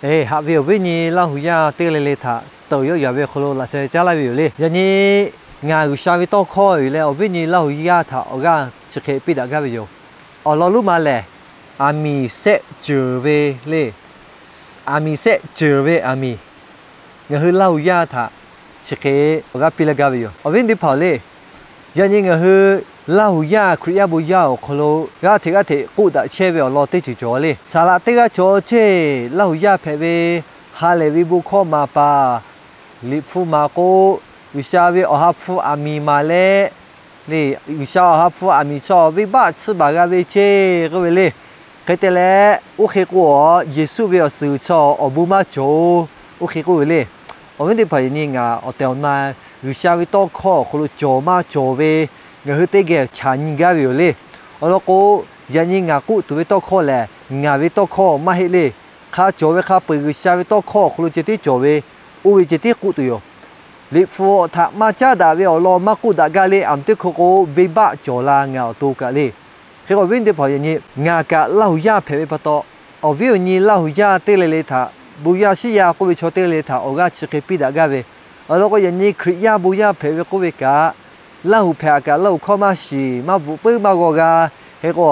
Eˬ, haꞈ ve awˬ viˉ nyi Laˇ huˍ yaˇ teˇ g'aˇ le le htaꞈ teuꞈ yawˆ yaꞈ ve awˬ hk'aw lo laꞈ sheh caˉ laˇ ve yoˬ le. Yaꞈ nyi ngaˬ G'uiˬsha ve tawˇ hkawˇ yuˬ leh awˬ viˉ nyi Laˇ huˍ yaˇ htaꞈ awˬ g'aˇ chi hk'e piˇ daꞈ gaˇ ve yoˬ. Awˬ lawn lonˉ ma lehˬ, aˬ miˍ shehˆ ceuˬ ve le. Aˬ miˍ shehˆ ceuˬ ve aˬ miˍ, ngaˬ hui Laˇ huˍ yaˇ htaꞈ chi hk'e awˬ g'aˇ piˇ laˇ gaˇ ve yoˬ. Awˬ viˉ teˇ hpaˍ-oˬ le, yaꞈ nyi ngaˬ hui Laˇ huˍ yaˇ Hkriꞈ yaˇ bon yaˇ awˬ hk'aw lo g'aˇ hteꞈ g'aˇ hteꞈ k'oˆ daꞈ chehˇ ve awˬ lawn teˇ ceuˬ cawˬ le. Saˍ laꞈ teˇ g'aˇ cawˬ ceˇ, Laˇ huˍ yaˇ hpehꞈ ve, ha lehˬ ve bon hkawˇ maˍ paˍ, Liꞈ hpu maˍ k'o, G'uiˬsha ve Awˬ ha hpu aˬ miˍ maˍ leh, le, G'uiˬsha Awˬ ha hpu aˬ miˍ chaw venˇ baˆ tsuhˇ baˬ g'a ve ceˇ k'oˆ ve le. Hk'e te leh, oˇ hk'e k'o, Yeˍsuˆ ve awˬ suhˍ chaw awˬ bon maˇ cawˬ-oˬ, oˇ hk'e k'oˆ ve le. Awˬ viˉ teˇ hpaˍ, yaꞈ nyi ngaˬ awˬ tehˬ awˬ na G'uiˬsha ve tawˇ hkawˇ awˬ hk'aw lo cawˬ maˇ cawˬ ve ngaˬ hui teˇ geh chaꞈ nyi gaˇ ve yoˬ le. Awˬ lawn k'o, yaꞈ nyi ngaˬ k'oˆ tuˬ ve tawˇ hkawˇ lehˬ, ngaˬ ve tawˇ hkawˇ maˇ heˆ le. Hk'a cawˬ ve hk'a peu-eˬ G'uiˬsha ve tawˇ hkawˇ awˬ hk'aw lo ceh tiˉ cawˬ ve, oˇ ve ceh tiˉ k'oˆ tuˬ yoˬ. Liꞈ hpu htaꞈ maˇ caˉ daꞈ ve awˬ lawn maˇ k'oˆ daꞈ gaˇ le. Aˬ miˍ teˇ hk'oˆ k'o, venˇ baˆ cawˬ la ngaˬ awˬ to kaꞈ le. Hk'e k'o, awˬ viˉ teˇ hpaˍ, yaꞈ nyi ngaˬ kaꞈ Laˇ huˍ yaˇ hpehꞈ ve pa taw, awˬ viˉ awˬ nyi Laˇ huˍ yaˇ teˇ g'aˇ le le htaꞈ, bon yaˇ shiˉ yaˇ k'oˆ ve chaw teˇ g'aˇ le le htaꞈ awˬ g'aˇ chi hk'e piˇ daꞈ gaˇ ve. Awˬ lawn k'o, yaꞈ nyi Hkriꞈ yaˇ bon yaˇ hpehꞈ ve k'oˆ ve kaꞈ, Laˇ huˍ hpehꞈ kaꞈ Laˇ huˍ hkawˇ maˇ shiˍ, maˇ bvuhꞈ puiˉ maˇ g'aw g'a. Hk'e k'o,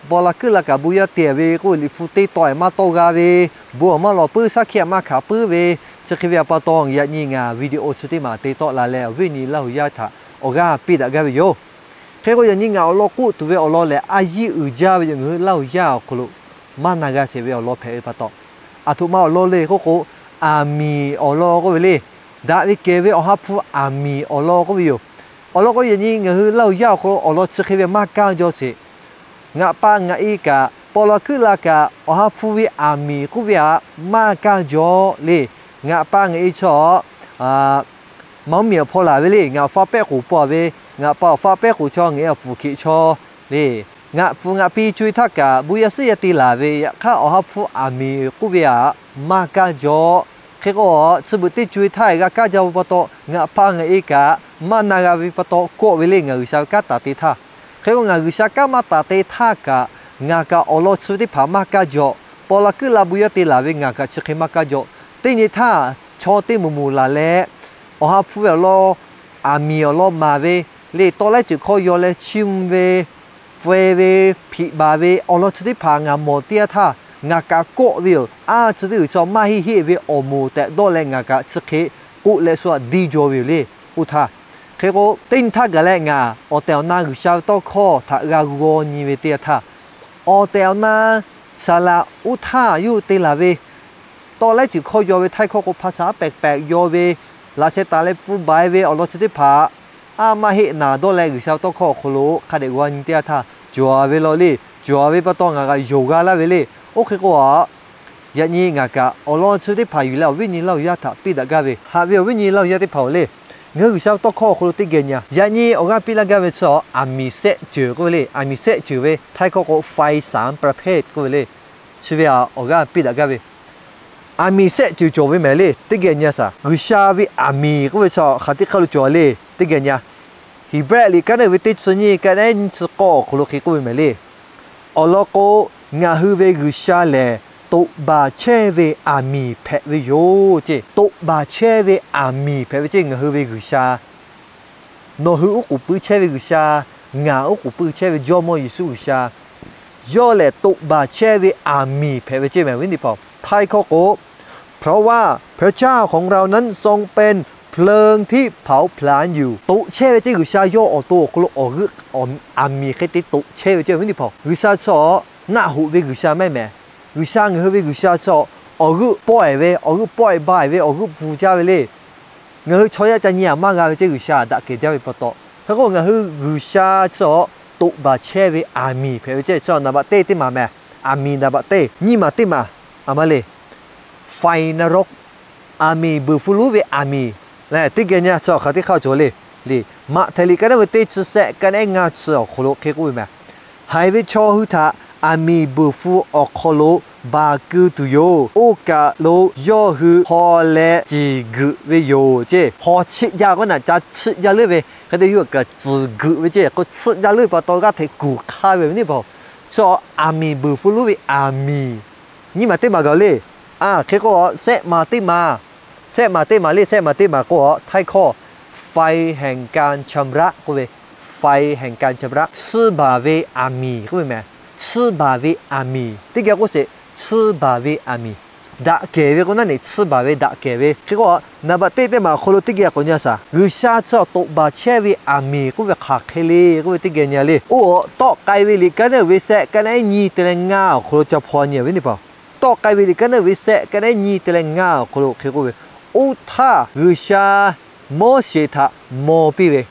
paw la kuiˉ la kaꞈ bon yaˇ te ve k'oˆ ve, Liꞈ hpu teˇ taw maˇ tawˆ g'a ve, bon maˇ lawˬ puiˉ, shaˉ hkiˆ maˇ hkanˍ puiˉ ve, chi hk'e ve pa taw, yaꞈ nyi ngaˬ video chi teˇ maˬ te tawˆ la leh, awˬ viˉ awˬ nyi Laˇ huˍ yaˇ htaꞈ awˬ g'aˇ piˇ daꞈ gaˇ ve yoˬ. Hk'e k'o, yaꞈ nyi ngaˬ awˬ lawn k'oˆ tuˬ ve awˬ lawn lehˬ, a yiˇ uiˍ jaˇ ve yoˬ. Ngaˬ hui Laˇ huˍ yaˇ awˬ hk'aw lo maˇ na g'a sheˍ ve awˬ lawn hpehꞈ ve pa taw, aˬ htoꞈ ma awˬ lawn le k'oˆ k'o, aˬ miˍ awˬ lawn k'oˆ ve le. Daꞈ ve kehˬ ve Awˬ ha hpu aˬ miˍ awˬ lawn k'oˆ ve yoˬ. Awˬ lawn k'o, yaꞈ nyi ngaˬ hui Laˇ huˍ yaˇ awˬ hk'aw lo awˬ lawn chi hk'e ve maˇ kaˇ jaw sheˍ. Ngaˬ pa ngaˬ e kaꞈ, paw la kuiˉ la kaꞈ, Awˬ ha hpu ve aˬ miˍ k'oˆ ve htaꞈ maˇ kaˇ jaw le. Ngaˬ pa ngaˬ e chaw maˇ miˬ awˬ hpaw laˬ ve le. Ngaˬ awˬ faˆ pehˉ k'oˍ paw ve, ngaˬ pa awˬ faˆ pehˉ k'oˍ chaw, ngaˬ e awˬ pfuhˍ hkeꞈ chaw le. Ngaˬ pfuhˍ ngaˬ pi co-e htaˇ kaꞈ bon yaˇ shiˉ yaˇ te laˬ ve, yaꞈ hk'aˇ Awˬ ha hpu aˬ miˍ k'oˆ ve htaꞈ maˇ kaˇ jaw. Hk'e k'o, chi beuꞈ teˇ co-e htaˇ g'a kaˇ jaˇ ve pa taw, ngaˬ pa ngaˬ e kaꞈ maˇ na g'a ve pa taw kawˆ ve le. Ngaˬ G'uiˬsha ve kanˉ taˍ te htaˇ, hk'e k'o, ngaˬ G'uiˬsha kanˉ maˇ taˍ te htaˇ kaꞈ, ngaˬ kaꞈ awˬ lawn chi ve teˇ hpaˍ maˇ kaˇ jaw. Paw la kuiˉ la bon yaˇ te laˬ ve ngaˬ kaꞈ chi hk'e maˇ kaˇ jaw. Teˇ nyi htaˇ, chaw teˇ moˍ moˍ laˬ leh, Awˬ ha hpu ve awˬ lawn, aˬ miˍ awˬ lawn maˍ ve le, tawˇ laiˉ ceuˬ hkawˇ yaw leh chiˇ mvuh ve, pfuh ve, hpiꞈ baˬ ve awˬ lawn chi teˇ hpaˍ ngaˬ mawˬ teˇ yanˇ htaˇ, ngaˬ kaꞈ kawˆ ve yoˬ. A, chi teˇ g'uiˬ chaw maˇ heˆ heˆ ve awˬ moˍ tehꞈ dawˇ leh ngaˬ kaꞈ chi hk'e k'oˆ leh shu htaꞈ diˇ jaw ve yoˬ le. Oˇ htaˇ, hk'e k'o, teˇ nyi htaˇ gaˬ leh ngaˬ awˬ tehˬ awˬ na G'uiˬsha ve tawˇ hkawˇ htaꞈ g'a g'aw nyi ve teˇ yanˇ htaˇ, awˬ tehˬ awˬ na saˍ laꞈ oˇ htaˇ yawˇ hui te laˬ ve tawˇ laiˉ ceuˬ hkawˇ yaw ve htaiˇ hkawˇ k'o, hpaˇ shaˍ haˉ pehˍ pehˍ yaw ve, laꞈ sheh taˍ leh pfuhˇ baˬ e ve awˬ lawn chi teˇ hpaˍ, a, maˇ heˆ naˍ dawˇ leh G'uiˬsha ve tawˇ hkawˇ awˬ hk'aw lo hk'a dehꞈ g'aw nyi teˇ yanˇ htaˇ, cawˬ ve law le. Cawˬ ve pa taw ngaˬ kaꞈ yonˍ g'a laˇ ve le. Oˇ hk'e k'o, yaꞈ nyi ngaˬ kaꞈ awˬ lawn chi teˇ hpaˍ yuˬ leh awˬ viˉ nyi Laˇ huˍ yaˇ htaꞈ piˇ daꞈ gaˇ ve, haꞈ ve awˬ viˉ nyi Laˇ huˍ yaˇ teˇ hpaˍ-oˬ le. Ngaˬ hui G'uiˬsha ve tawˇ hkawˇ awˬ hk'aw lo teˇ geh nyi-a, yaꞈ nyi awˬ g'aˇ piˇ laˇ gaˇ ve chi aˬ miˍ shehˆ ceuˬ k'oˆ ve le. Aˬ miˍ shehˆ ceuˬ ve htaiˇ hkawˇ k'o, five sound prepared k'oˆ ve le. Chi ve aꞈ awˬ g'aˇ piˇ daꞈ gaˇ ve, aˬ miˍ shehˆ ceuˬ cawˬ ve mehˍ le. Teˇ geh nyi-a shaˍ. G'uiˬsha ve aˬ miˍ k'oˆ ve chi hk'aˬ teˇ hk'aˇ lo cawˬ le. Teˇ geh nyi-a. Heˍbrehˇ liꞈ kaˉ neˉ ve teˇ chi nyiˇ kaˉ neˉ nyiˇ chi k'awˇ awˬ hk'aw lo hk'e k'oˆ ve mehˍ le. Awˬ lawn k'o, ngaˬ hui ve G'uiˬsha lehˬ, toꞈ baˬ chehˇ ve aˬ miˍ hpehꞈ ve yoˬ ceˇ. Toꞈ baˬ chehˇ ve aˬ miˍ hpehꞈ ve ceˇ ngaˬ hui ve G'uiˬsha. Nawˬ hui uˉ k'oˍ pui chehˇ ve G'uiˬsha, ngaˬ uˉ k'oˍ pui chehˇ ve Jawˇmawˇ Yeˍsuˆ G'uiˬsha, yawˇ lehˬ toꞈ baˬ chehˇ ve aˬ miˍ hpehꞈ ve ceˇ mehˍ. Awˬ viˉ teˇ hpaˍ, htaiˇ hkawˇ k'o, เพราะว่าพระเจ้าของเรานั้นทรงเป็นเพลิงที่เผาผลาญอยู่ toꞈ chehˇ ve ceˇ. G'uiˬsha yawˇ awˬ to awˬ hk'aw lo awˬ g'euˆ aˬ miˍ hk'e te toꞈ chehˇ ve ceˇ. Awˬ viˉ teˇ hpaˍ, G'uiˬsha chi naˆ hoꞈ ve G'uiˬsha maˇ heˆ mehˍ. G'uiˬsha ngaˬ hui ve G'uiˬsha chi awˬ g'euˆ pawˆ-e ve, awˬ g'euˆ pawˆ-e ba-e ve, awˬ g'euˆ pfuh jaˇ ve le. Ngaˬ hui chaw yaˇ ca nyi-a maˇ g'a ve ceˇ, G'uiˬsha daꞈ kehˬ jaˇ ve pa taw. Hk'e k'o, ngaˬ hui G'uiˬsha chi toꞈ baˬ chehˇ ve aˬ miˍ hpehꞈ ve ceˇ. Chi naˍ baꞈ teˇ teˇ maˬ mehˍ. Aˬ miˍ naˍ baꞈ teˇ, nyiˇ maˬ teˇ maˬ aˬ ma le. Fire นรก, aˬ miˍ buiˬ hpu lonˉ ve aˬ miˍ. Teˇ geh nyi-a, chi hk'aˬ teˇ hk'aˇ cawˬ le. Maꞈhtehˍ liꞈ kaˉ neˉ ve teˇ chi shehˆ kaˉ neˉ ngaˇ chi awˬ hk'aw lo hk'e k'oˆ ve mehˍ. Haiˬ ve chaw hui htaꞈ aˬ miˍ buiˬ hpu awˬ hk'aw lo baˬ keu tuˬ yoˬ. Oˇ kaˬ lo yawˇ hui haw leh ciˬ geuꞈ ve yoˬ ceˇ. Haw chiˆ jaˇ k'oˆ naˬ, ca chiˆ jaˇ leuˉ ve hk'e te yawˇ hui kaꞈ ciˬ geuꞈ ve ceˇ. K'o chiˆ jaˇ leuˉ ve pa taw g'aˇ hteꞈ kuˬ hk'aˇ ve awˬ viˉ teˇ hpaˍ, chi aˬ miˍ buiˬ hpu lonˉ ve aˬ miˍ. Nyiˇ maˬ teˇ maˬ gaˬ le. A hk'e k'o, shehˆ maˬ teˇ maˬ, shehˆ maˬ teˇ maˬ le, shehˆ maˬ teˇ maˬ k'o, htaiˇ hkawˇ ไฟแห่งการชำระ k'oˆ ve, ไฟแห่งการชำระ tsuhˇ baˬ ve aˬ miˍ k'oˆ ve mehˍ. Tsuhˇ baˬ ve aˬ miˍ teˇ geh k'oˆ sheˍ, tsuhˇ baˬ ve aˬ miˍ. Daꞈ kehˬ ve k'o naˉ neˬ, tsuhˇ baˬ ve daꞈ kehˬ ve. Hk'e k'o, naˍ baꞈ teˇ teˇ maˬ awˬ hk'aw lo teˇ geh k'awꞈ nyi a shaˍ. G'uiˬsha chi awˬ toꞈ baˬ chehˇ ve aˬ miˍ k'oˆ ve hk'aˬ hk'e le k'oˆ ve teˇ geh nyi a le. Oˇ, Tawˆ k'ai ve liꞈ ka naˉ uiˍ ve shehˆ, ka naˉ nyiˇ te leh ngaˇ awˬ hk'aw lo ca hpaw nyi ve teˇ hpaˍ. Tawˆ k'ai ve liꞈ ka naˉ uiˍ ve shehˆ, ka naˉ nyiˇ te leh ngaˇ awˬ hk'aw lo hk'e k'oˆ ve, Oˇ htaˇ G'uiˬsha Moˉseˍ htaꞈ maw piˇ ve,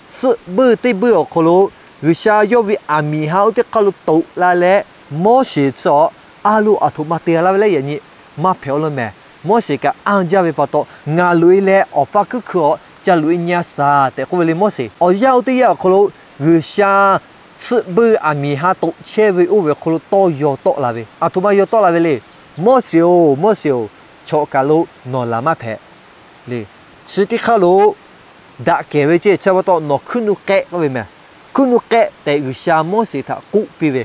suhˆ buiˇ teˇ buiˇ awˬ hk'aw lo G'uiˬsha yawˇ ve aˬ miˍ ha oˇ teˇ hk'aˇ lo toꞈ la leh, Moˉseˍ chi awˬ a loˍ aˬ htoꞈ ma te laˇ ve le yaꞈ nyi maˇ hpehꞈ a laˇ mehˍ. Moˉseˍ kaꞈ anˇ jaˇ ve pa taw, ngaˬ loꞈ e leh awˬ paˇ kuiˉ hkui awˬ ca loꞈ e nyi a shaˍ tehꞈ k'oˆ ve le Moˉseˍ. Awˬ yanˇ oˇ teˇ yanˇ awˬ hk'aw lo G'uiˬsha suhˆ buiˇ aˬ miˍ ha toꞈ chehˇ ve oˇ ve awˬ hk'aw lo tawˇ yaw tawˆ la ve, aˬ htoꞈ ma yaw tawˆ la ve le. Moˉseˍ-oˬ, Moˉseˍ-oˬ, chaw kaˬ lo nawˬ laˬ maˇ hpehꞈ le. Chi teˇ hk'aˇ lo daꞈ kehˬ ve ceˇ. Chi pa taw nawˬ hkuiˉ nuˇ k'ehˆ k'oˆ ve mehˍ. Hkuiˉ nuˇ k'ehˆ tehꞈ G'uiˬsha Moˉseˍ htaꞈ k'oˆ piˇ ve.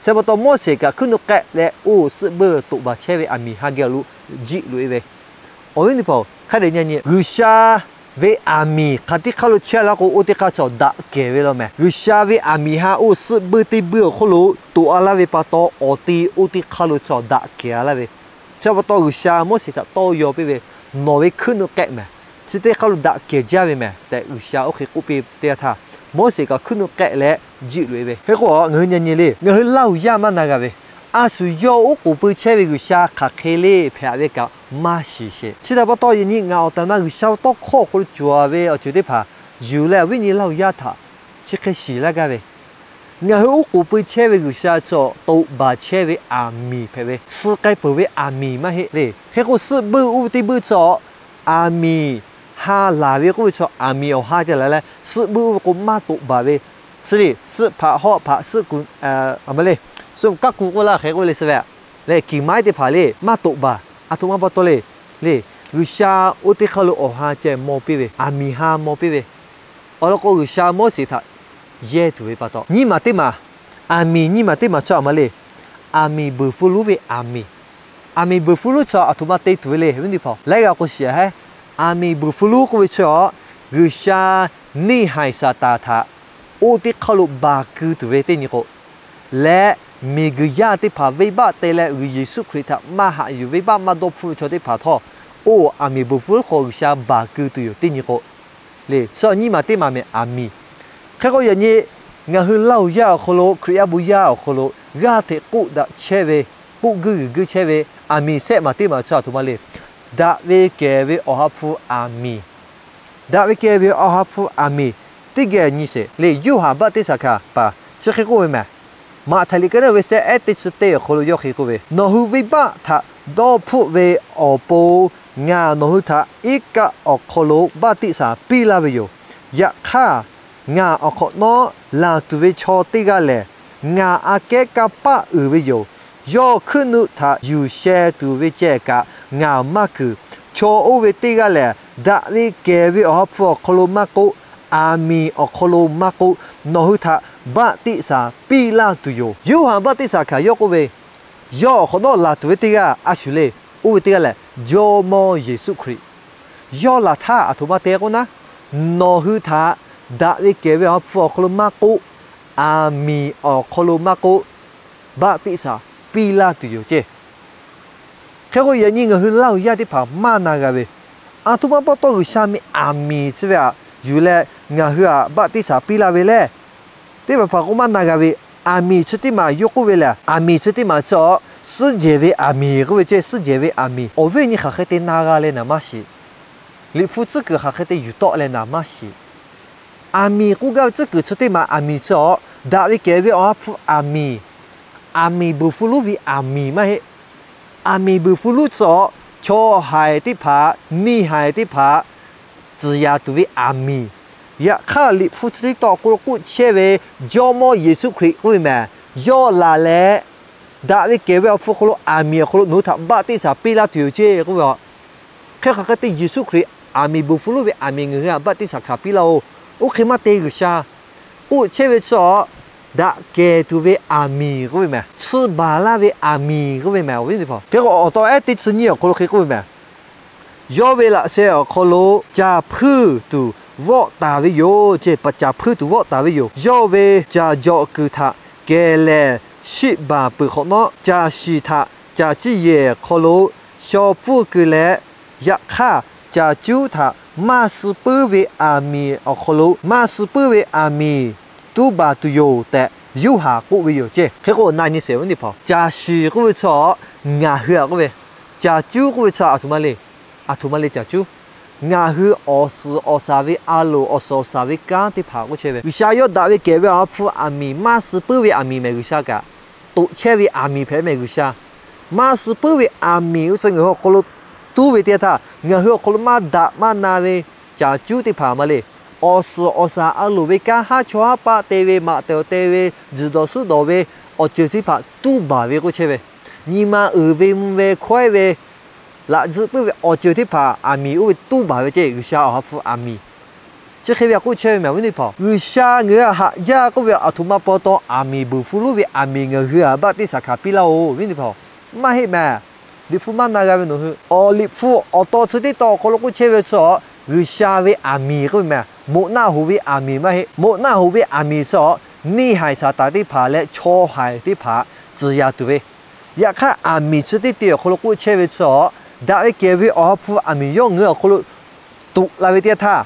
Chi pa taw Moˉseˍ kaꞈ hkuiˉ nuˇ k'ehˆ leh oˇ suhˆ buiˇ toꞈ baˬ chehˇ ve aˬ miˍ ha geh awˬ lo jiˆ loꞈ e ve. Awˬ viˉ teˇ hpaˍ-oˬ, hk'a dehꞈ nyi nyi, G'uiˬsha ve aˬ miˍ hk'aˬ teˇ hk'aˇ lo chehˇ laˇ k'o, oˇ teˇ hk'aˇ chaw daꞈ kehˬ ve law mehˍ. G'uiˬsha ve aˬ miˍ ha oˇ suhˆ buiˇ teˇ buiˇ awˬ hk'oˆ lo toꞈ a laˇ ve pa taw, awˬ te oˇ teˇ hk'aˇ lo chaw daꞈ kehˬ a laˇ ve. Chi pa taw G'uiˬsha Moˉseˍ htaꞈ tawˇ yaw piˇ ve, Nawˬ ve hkuiˉ nuˇ k'ehˆ mehˍ. Chi teˇ hk'aˇ lo daꞈ kehˬ jaˇ ve mehˍ tehꞈ G'uiˬsha oˇ hk'e k'oˆ piˇ teˇ yanˇ htaˇ, Moˉseˍ kaꞈ hkuiˉ nuˇ k'ehˆ leh jiˆ loꞈ e ve. Hk'e k'o, ngaˬ hui nyi nyi le, ngaˬ hui Laˇ huˍ yaˇ maˇ na g'a ve, a shu yawˇ oˉ k'oˍ pui chehˇ ve G'uiˬsha hk'aˬ hk'e le hpehꞈ ve kaꞈ maˇ shiˍ sheˍ. Chi htaꞈ pa taw yaꞈ nyi ngaˬ awˬ tehˬ awˬ na G'uiˬsha ve tawˇ hkawˇ awˬ hk'aw lo cawˬ ve awˬ ceuˬ teˇ hpaˍ yuˬ leh awˬ viˉ nyi Laˇ huˍ yaˇ htaꞈ chi hk'e shiˍ laˇ gaˇ ve, ngaˬ hui oˉ k'oˍ pui chehˇ ve G'uiˬsha chi awˬ toꞈ baˬ chehˇ ve aˬ miˍ hpehꞈ ve, suh k'ai peuˬ ve aˬ miˍ maˇ heˆ le. Hk'e k'o, suhˆ buiˇ oˇ ve teˇ buiˇ chi aˬ miˍ ha laˬ ve k'oˆ ve chi aˬ miˍ awˬ ha ca laˬ leh, suhˆ buiˇ oˇ ve k'o maˇ toꞈ baˬ ve, suhˆ hpaꞈ hawˆ hpaꞈ suhˆ kuˬ, a ma le, suhˆ kaˉ kuˬ k'oˆ laˇ hk'e k'oˆ ve le suhˆ ve le, kiˬ maiˉ teˇ hpaˍ le maˇ toꞈ baˬ. Aˬ htoꞈ ma pa taw le, le, G'uiˬsha oˇ teˇ hk'aˇ lo awˬ ha ceh maw piˇ ve, aˬ miˍ ha maw piˇ ve. Awˬ lawn k'o, G'uiˬsha Moˉseˍ htaꞈ yehˇ tuˬ ve pa taw, nyiˇ maˬ teˇ maˬ, aˬ miˍ nyiˇ maˬ teˇ maˬ chi a ma le, aˬ miˍ buiˬ hpfuh lonˉ ve aˬ miˍ. Aˬ miˍ buiˬ hpfuh lonˉ chi aˬ htoꞈ ma te tuˬ ve le, viˉ teˇ hpaˍ laiˉ g'a k'o shiˍ a hehˉ. Aˬ miˍ buiˬ hpfuh lonˉ k'oˆ ve chi a, G'uiˬsha neˇ haiˬ Saˍtanˍ htaꞈ oˇ teˇ hk'aˇ lo baˬ keu tuˬ ve teˇ nyi k'o, leh miˬguiˬ yaˇ teˇ hpaˍ venˇbaˆ te leh G'uiˬ Yeˍsuˆ Hkriꞈ htaꞈ maˇ haꞈ yuˬ, venˇbaˆ maˇ dawˇ hpfuhˆ ve chaw teˇ hpaˍ htawˇ, oˇ aˬ miˍ buiˬ hpfuh lonˉ hk'aw G'uiˬsha baˬ keu tuˬ yoˬ teˇ nyi k'o, le, chi nyiˇ maˬ teˇ maˬ mehˍ aˬ miˍ. Hk'e k'o yaꞈ nyi, ngaˬ hui Laˇ huˍ yaˇ awˬ hk'aw lo, Hkriꞈ yaˇ bon yaˇ awˬ hk'aw lo, g'aˇ hteꞈ k'oˆ daꞈ chehˇ ve, k'oˆ guiˇ g'uiˬ guiˇ chehˇ ve, aˬ miˍ shehˆ maˬ teˇ maˬ chi aˬ htoꞈ ma le. Daꞈ ve kehˬ ve Awˬ ha hpu aˬ miˍ. Daꞈ ve kehˬ ve Awˬ ha hpu aˬ miˍ. Teˇ geh nyi sheˍ le, Yoˇhanˬ baˆtiˆsaˬ hkanˍ paˍ chi hk'e k'oˆ ve mehˍ. Maꞈhtehˍ liꞈ ka naˉ ve shehˆ, ehˉ teˇ chi teˇ awˬ hk'aw lo yawˇ hk'e k'oˆ ve, Nawˬ hui venˇbaˆ htaꞈ dawˇ hpfuhˆ ve awˬ pon ngaˬ nawˬ hui htaꞈ iˉ kaˆ awˬ hk'aw lo baˆtiˆsaˬ piˇ laˇ ve yoˬ. Yaꞈ hk'aˇ, ngaˬ awˬ hk'awꞈ nawˉ laˬ tuˬ ve chaw teˇ g'aˇ lehˬ, ngaˬ aꞈ kehˉ kanˇ paˆ uiˍ ve yoˬ. Yawˇ hkuiˉ nuˆ htaꞈ yuˬ sheh tuˬ ve ceh kaꞈ ngaˬ maˇ kuiˬ. Chaw oˇ ve teˇ g'aˇ lehˬ, daꞈ ve kehˬ ve Awˬ ha hpu awˬ hk'aw lo maˇ k'oˆ, aˬ miˍ awˬ hk'aw lo maˇ k'oˆ, nawˬ hui htaꞈ baˆtiˆsaˬ piˇ laˇ tuˬ yoˬ. Yoˇhanˬ baˆtiˆsaˬ hkanˍ yawˇ k'oˆ ve, Yawˇ awˬ hk'awꞈ nawˉ laˬ tuˬ ve teˇ g'aˇ a shu le. Oˇ ve teˇ g'aˇ lehˬ, Jawˇmawˇ Yeˍsuˆ Hkriꞈ. Yawˇ laˬ htaˇ aˬ htoꞈ ma te k'oˆ naˉ, nawˬ hui htaꞈ daꞈ ve kehˬ ve Awˬ ha hpu awˬ hk'aw lo maˇ k'oˆ, aˬ miˍ awˬ hk'aw lo maˇ k'oˆ, baˆtiˆsaˬ piˇ laˇ tuˬ yoˬ ceˇ. Hk'e k'o, yaꞈ nyi ngaˬ hui Laˇ huˍ yaˇ teˇ hpaˍ maˇ na g'a ve, aˬ htoꞈ ma pa taw G'uiˬsha meh aˬ miˍ chi ve htaꞈ yuˬ leh ngaˬ hui htaꞈ baˆtiˆsaˬ piˇ laˇ ve le. Teˇ hpaˍ hpaˍ k'o maˇ na g'a ve, aˬ miˍ chi teˇ maˬ yawˇ k'oˆ ve lehˬ, aˬ miˍ chi teˇ maˬ chi awˬ suhˉ jehˬ ve aˬ miˍ k'oˆ ve ceˇ, suhˉ jehˬ ve aˬ miˍ. Awˬ viˉ nyi hk'aˬ hk'e te na g'a leh naˍ maˇ shiˍ. Liꞈ hpu tcuhˉ kuiˬ hk'aˬ hk'e te yuˬ tawˆ leh naˍ maˇ shiˍ. Aˬ miˍ k'oˆ gaˇ ve tcuhˉ kuiˬ chi teˇ maˬ aˬ miˍ chi awˬ, daꞈ ve kehˬ ve Awˬ ha hpu aˬ miˍ, aˬ miˍ buiˬ hpfuh lonˉ ve aˬ miˍ maˇ heˆ. Aˬ miˍ buiˬ hpfuh lonˉ chi awˬ, chaw haiˬ teˇ hpaˍ, neˇ haiˬ teˇ hpaˍ tcuhˍ yaˍ tuˬ ve aˬ miˍ. Yaꞈ hk'aˇ, Liꞈ hpu chi teˇ tawn awˬ hk'aw lo k'oˆ chehˇ ve, Jawˇmawˇ Yeˍsuˆ Hkriꞈ k'oˆ ve mehˬ, yawˇ laˬ leh, daꞈ ve kehˬ ve Awˬ ha hpu awˬ hk'aw lo aˬ miˍ awˬ hk'aw lo nawˬ hui htaꞈ baˆtiˆsaˬ piˇ laˇ tuˬ yoˬ ceˇ k'oˆ ve a. Hk'e hk'aˬ hk'e te Yeˍsuˆ Hkriꞈ aˬ miˍ buiˬ hpfuh lonˉ ve aˬ miˍ ngaˬ hui htaꞈ baˆtiˆsaˬ hkanˍ piˇ laˇ oˬ. Oˇ hk'e maˇ te G'uiˬsha k'oˆ chehˇ ve chi awˬ, daꞈ kehˬ tuˬ ve aˬ miˍ k'oˆ ve mehˬ, tsuhˇ baˬ laˇ ve aˬ miˍ k'oˆ ve mehˬ, awˬ viˉ teˇ hpaˍ. Hk'e k'o, awˬ taw ehˉ teˇ chi nyiˇ awˬ hk'aw lo hk'e k'oˆ ve mehˬ, yawˇ ve laꞈ sheh awˬ hk'aw lo caˬ hpuiˇ tuˬ vawˆ taˍ ve yoˬ ceˇ. Caˬ hpuiˇ tuˬ vawˆ taˍ ve yoˬ. Yawˇ ve caˬ jawꞈ kuiˬ htaꞈ kehˬ lehˬ shiˆ baˬ peuˬ hk'awꞈ nawˉ, caˬ shiˍ htaꞈ caˬ ciˇ yehˬ hk'aw lo shaw pfuhˇ keu leh, yaꞈ hk'aˇ caˬ cuˉ htaꞈ maˇ suh puiˉ ve aˬ miˍ awˬ hk'aw lo maˇ suh puiˉ ve aˬ miˍ tuˉ baˬ tuˬ yoˬ tehꞈ Yoˇhanˬ k'oˆ ve yoˬ ceˇ. Hk'e k'o, na nyi sheˍ ve teˇ hpaˍ, caˬ shiˍ k'oˆ ve chi ngaˬ hui a k'oˆ ve, caˬ cuˉ k'oˆ ve chi a htoꞈ ma le, a htoꞈ ma le caˬ cuˉ. Ngaˬ hui awˬ suhˍ awˬ shaˍ ve a loˍ, awˬ suhˍ awˬ shaˍ ve kanˉ teˇ hpaˍ k'oˆ chehˇ ve, G'uiˬsha yawˇ daꞈ ve kehˬ ve awˬ ha hpu aˬ miˍ maˇ suh puiˉ ve aˬ miˍ mehˬ G'uiˬsha kaꞈ toꞈ chehˇ ve aˬ miˍ hpehꞈ mehˬ G'uiˬsha. Maˇ suh puiˉ ve aˬ miˍ oˇ chi ngaˬ hui awˬ hk'aw lo tuˉ ve teˇ yanˇ htaˇ, ngaˬ hui awˬ hk'aw lo maˇ daꞈ maˇ na ve caˬ cuˉ teˇ hpaˍ ma le, awˬ suhˍ awˬ shaˍ a loˍ ve kanˉ haˉ chawˇ haˉ paˆ te ve, maꞈ tehˬ awˬ te ve, tzuhˬ dawˬ suhˉ dawˬ ve awˬ ceuˬ teˇ hpaˍ tuˉ baˬ ve k'oˆ chehˇ ve, nyi ma uiˍ ve mvuh ve hkawehˉ ve, laꞈ tzuhˆ puiˉ ve awˬ ceuˬ teˇ hpaˍ aˬ miˍ oˇ ve tuˉ baˬ ve ceˇ. G'uiˬsha awˬ ha hpu aˬ miˍ chi hk'e ve a k'oˆ chehˇ ve mehˬ, awˬ viˉ teˇ hpaˍ. G'uiˬsha ngaˬ hui htaꞈ haꞈ jaˇ k'oˆ ve aˬ htoꞈ ma pa taw aˬ miˍ beuˬ hpu lonˉ ve aˬ miˍ ngaˬ hui htaꞈ baˆtiˆsaˬ hkanˍ piˇ laˇ-oˬ, awˬ viˉ teˇ hpaˍ. Maˇ heˆ mehˬ. Liꞈ hpu maˇ na g'a ve nawˬ hui, awˬ liꞈ hpu awˬ taw chi teˇ taw awˬ hk'aw lo k'oˆ chehˇ ve chi, G'uiˬsha ve aˬ miˍ k'oˆ ve mehˬ, moꞈ naˆ hoꞈ ve aˬ miˍ maˇ heˆ. Moꞈ naˆ hoꞈ ve aˬ miˍ chi neˇ haiˬ Saˍtanˍ teˇ hpaˍ leh chaw haiˬ teˇ hpaˍ tcuhˍ yaꞈ tuˬ ve. Yaꞈ hk'aˇ aˬ miˍ chi teˇ te awˬ hk'aw lo k'oˆ chehˇ ve chi, daꞈ ve kehˬ ve awˬ ha hpu aˬ miˍ yawˇ ngaˬ hui awˬ hk'aw lo tuꞈ la ve teˇ yanˇ htaˇ,